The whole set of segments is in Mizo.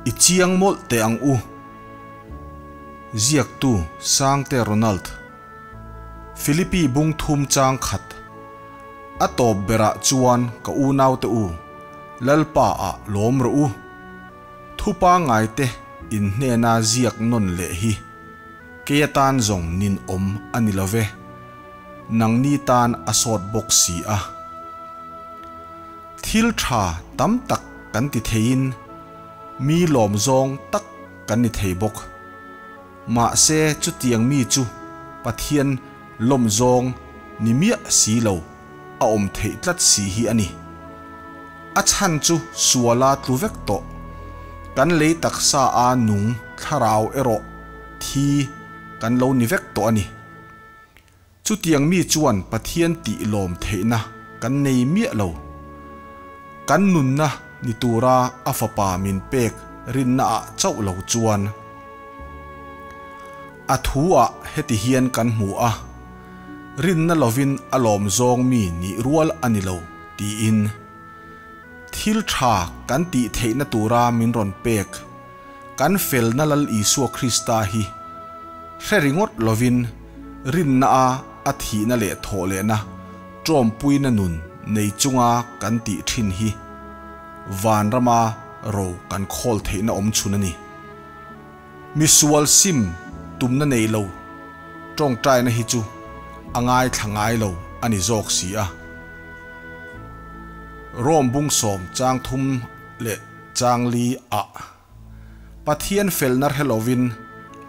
I chiang mawlh teh ang u. Ziaktu Sangte Ronald. Philippi bung thum chang khat. A tawp berah chuan ka unaute u, Lalpa ah lawm rawh u. Thu pangngai te in hnena ziak nawn leh hi kei atan zawng nin awm a ni lo ve, nangni tan a sawt bawk si a. Thil tha tam tak kan ti theiin mi lawm zawng tak kan ni thei bawk. Mahse chutiang mi chu Pathian lawm zawng ni miah si lo a awm theih tlat si hi a ni. A chhan chu suala tlu vek tawh. Kan lei taksa a nung thlarau erawh thi kan lo ni vek tawh a ni. Chutiang mi chuan Pathian tih lawm theihna kan nei miah lo. Kan nunna ni tura a Fapa min pek rinna ah chauh lo chuan. A thu ah heti hian kan hmu a, Rinna lovin a lawm zawng mi nih rual a ni lo tiin. Thil tha kan tih theihna tura min rawn pek kan felna Lal Isua Krista hi hre ringawt lovin rinna a a thihna leh thawhlehna tawmpuina nun nei chunga kan tih thin hi vanrama ro kan khawl theihna awm chhun a ni. Misual sim tumna nei lo tawngtaina hi chu a ngaithla ngai lo a ni zawk si a. Rome bungsawm chang thum leh chang li ah Pathian felna hre lovin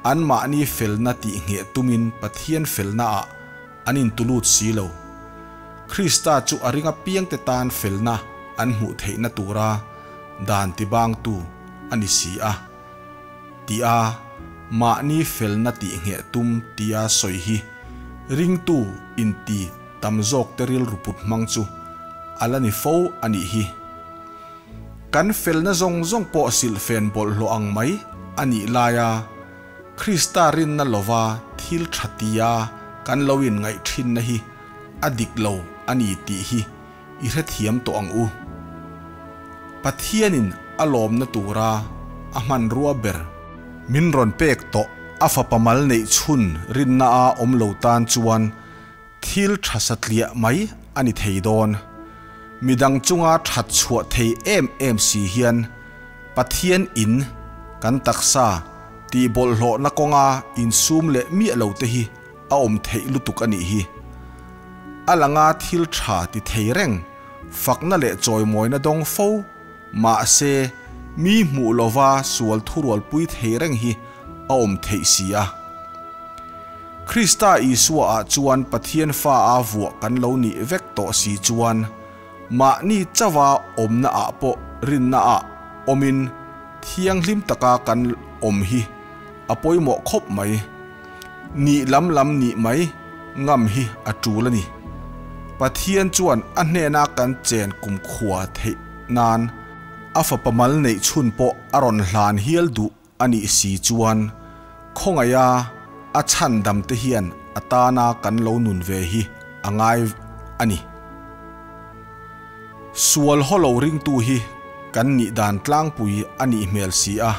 anmahni felna tih ngheh tumin Pathian felna ah an intulut si lo. Krista chu a ring apiangte tan felna an hmuh theihna tura dan tibangtu a ni si a. Tia mahni felna tih ngheh tum tia sawi hi ringtu inti tam zawkte rilru put hmang chu a la ni fo a nih hi. Kan felna zawng zawng pawh silhfen bawlhhlawh ang mai a nih laia Krista rinna lova thil tha tia kan lo inngaih thinna hi a dik lo a ni tih hi i hrethiam tawh ang u. Pathianin a lawmna tura a hmanrua ber min rawn pek tawh a fapa mal neih chhun rinna a awm lo tan chuan Thil tha satliah mai a ni thei dawn. Midang chunga that chhuah thei em em si hian Pathian in kan taksa tih bawlhhlawhna kawnga insum leh miah lo te hi a awm theih lutuk a nih hi. A langa thil tha ti thei reng, fakna leh chawimawina dawng fo, mahse mi hmuh lova sual thurualpui thei reng hi a awm theih si a. Krista Isua ah chuan Pathian fa a vuah kan lo nih vek tawh si chuan mahni chauha awmna ah pawh rinna ah awmin thianghlim taka kan awm hi a pawimawh khawp mai. Nih lam lam nih mai ngam hi a tul a ni. Pathian chuan a hnena kan chen kumkhua theih nan a fapa mal neih chhun pawh a rawn hlan hial duh A nih si chuan khawngaiha a chhan dam te hian a tana kan lo nun ve hi a ngai a ni. Sual haw lo ringtu hi kan nih dan tlangpui a nih hmel si a.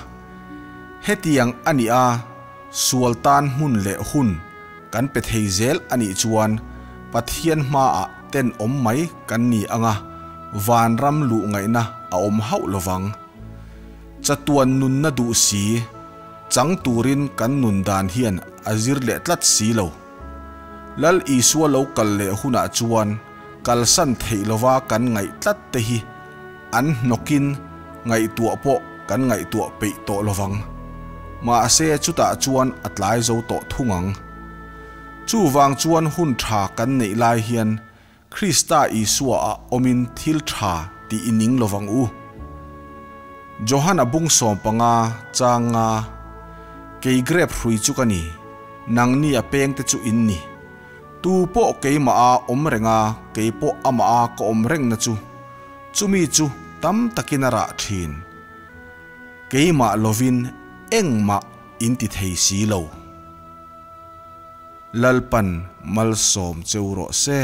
Hetiang a nih a sual tan hmun leh hun kan pe thei zel a nih chuan Pathian hmaah tenawm mai kan ni anga vanram luh ngaihna a awm hauh lovang. Chatuan nunna duh si, chang turin kan nun dan hian a zir leh tlat si lo. Lal Isua lo kal leh hunah chuan kalsan theih lova kan ngaih tlat te hi an hnawkin ngaihtuah pawh kan ngaihtuah peih tawh lovang. Mahse chutah chuan a tlai zo tawh thung ang. Chuvang chuan hun tha kan neih lai hian Krista Isua ah awmin thil tha tih i ning lovang u. Johana bung 15 chang nga, Kei grep hrui chu ka ni, nangni a pengte chu in ni. Tu pawh keimah a awm reng a, kei pawh amah a ka awm rengna chu, chumi chu tam takin a rah thin. Keimah lovin engmah in ti thei si lo. Lalpan malsawm cheu rawh se.